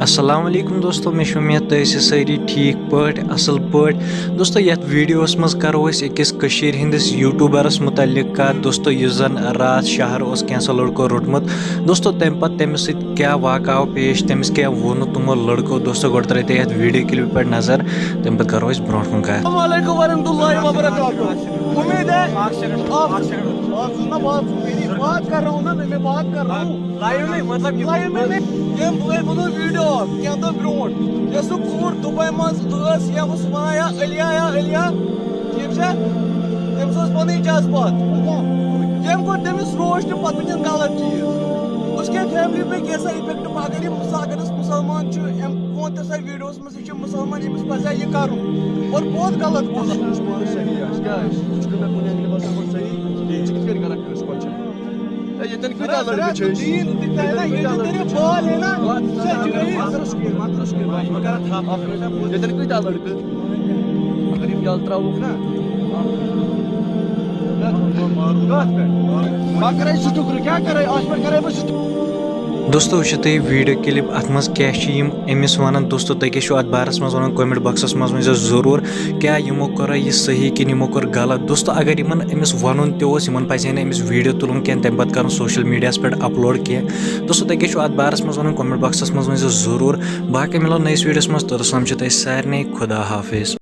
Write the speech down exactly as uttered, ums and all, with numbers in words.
السلام علیکم دوستو، مےٚ چھِ اُمید تُہۍ ٲسِو سٲری ٹھیٖک پٲٹھۍ، اَصٕل پٲٹھۍ۔ دوستو، یَتھ ویٖڈیوَس منٛز کَرو أسۍ أکِس کٔشیٖرِ ہِنٛدِس YouTuberس مُتعلِق کَتھ۔ دوستو، یُس زَن راتھ شہر اوس کینٛژھو لٔڑکو روٚٹمُت۔ دوستو، تَمہِ پَتہٕ تٔمِس سۭتۍ کیٛاہ واقعہٕ آو پیش، تٔمِس کیٛاہ ووٚنُکھ تِمو لٔڑکو۔ دوستو، گۄڈٕ ترٲیِو تُہۍ یَتھ ویٖڈیو کِلپہِ پٮ۪ٹھ نظر، تَمہِ پَتہٕ کَرو أسۍ برونٛٹھ کُن کَتھ۔ السلام علیکم ورحمۃ اللہ وبرکاتہ۔ امید ہے آپ، آپ سننا بات، میری بات کر رہا ہوں نا، میں بات کر رہا ہوں۔ لائیو نہیں، مطلب، لائیو میں نہیں۔ یہ بوے بنو ویڈیو کینٛہہ دۄہ برونٛٹھ۔ یہِ سُہ کوٗر دُبے منٛز ٲس، یا اوس وَنان یا علیہ یا علیہ، ٹھیٖک چھا؟ تٔمِس اوس پَنٕنۍ جذبات۔ ییٚمۍ کوٚر تٔمِس روسٹ، پَتہٕ وٕنکٮ۪ن غلط چیٖز۔ اس کے فیملی پہ کیسا افیکٹ، اگر یہِ، اگر أسۍ مُسلمان چھُ، أمۍ ووٚن تہِ سا ویڈیوس منٛز یہِ چھُ مُسلمان، أمِس پَزِ ہا یہِ کَرُن۔ اور بہت غلط بولا۔ ژٕ چھُکھ پانہٕ صحیح، اَسہِ کیٛاہ آسہِ؟ ژٕ چھُکھ نہٕ مےٚ کُنہِ angle باسان گۄڈٕ صحیح کِہیٖنۍ، ژٕ کِتھ کٔنۍ کَرَکھ کٲنٛسہِ question؟ ہے، ییٚتٮ۪ن کۭتیٛاہ لٔڑکہٕ چھِ أسۍ؟ دین دِتھ ہے نا، ییٚتٮ۪ن ییٚتٮ۪ن کۭتیٛاہ تیرے لٔڑکہٕ چھِ؟ بال ہے نا، مَہ کَر سُہ کِہیٖنۍ، مَہ کَر سُہ کِہیٖنۍ، بہٕ کَرٕ اَتھ اَکھ۔ ییٚتٮ۪ن کۭتیٛاہ لٔڑکہٕ؟ اگر یِم یَلہٕ ترٛاووکھ نا، کَتھ پٮ۪ٹھ؟ بہٕ کَرَے زٕ ٹُکرٕ، کیٛاہ کَرَے؟ اَتھ پٮ۪ٹھ کَرَے بہٕ زٕ ٹُکرٕ۔ دوستو، وٕچھِو تُہۍ ویٖڈیو کِلِپ، اَتھ منٛز کیٛاہ چھِ یِم أمِس وَنان۔ دوستو، تُہۍ کیٛاہ چھِو اَتھ بارَس منٛز وَنان؟ Comment boxس منٛز ؤنۍزیو ضروٗر، کیٛاہ یِمو کوٚرا یہِ صحیح کِنہٕ یِمو کوٚر غلط۔ دوستو، اگر یِمَن أمِس وَنُن تہِ اوس، یِمَن پَزِ ہے نہٕ أمِس ویٖڈیو تُلُن کینٛہہ، تَمہِ پَتہٕ کَرُن social mediaہَس پٮ۪ٹھ upload کینٛہہ۔ دوستو، تۄہہِ کیٛاہ چھُو اَتھ بارَس منٛز وَنُن؟ Comment boxس منٛز ؤنۍزیو ضروٗر۔ باقٕے مِلو نٔیِس ویٖڈیوَس منٛز، توٚتَس تام چھِ تۄہہِ سارنٕے خدا حافظ۔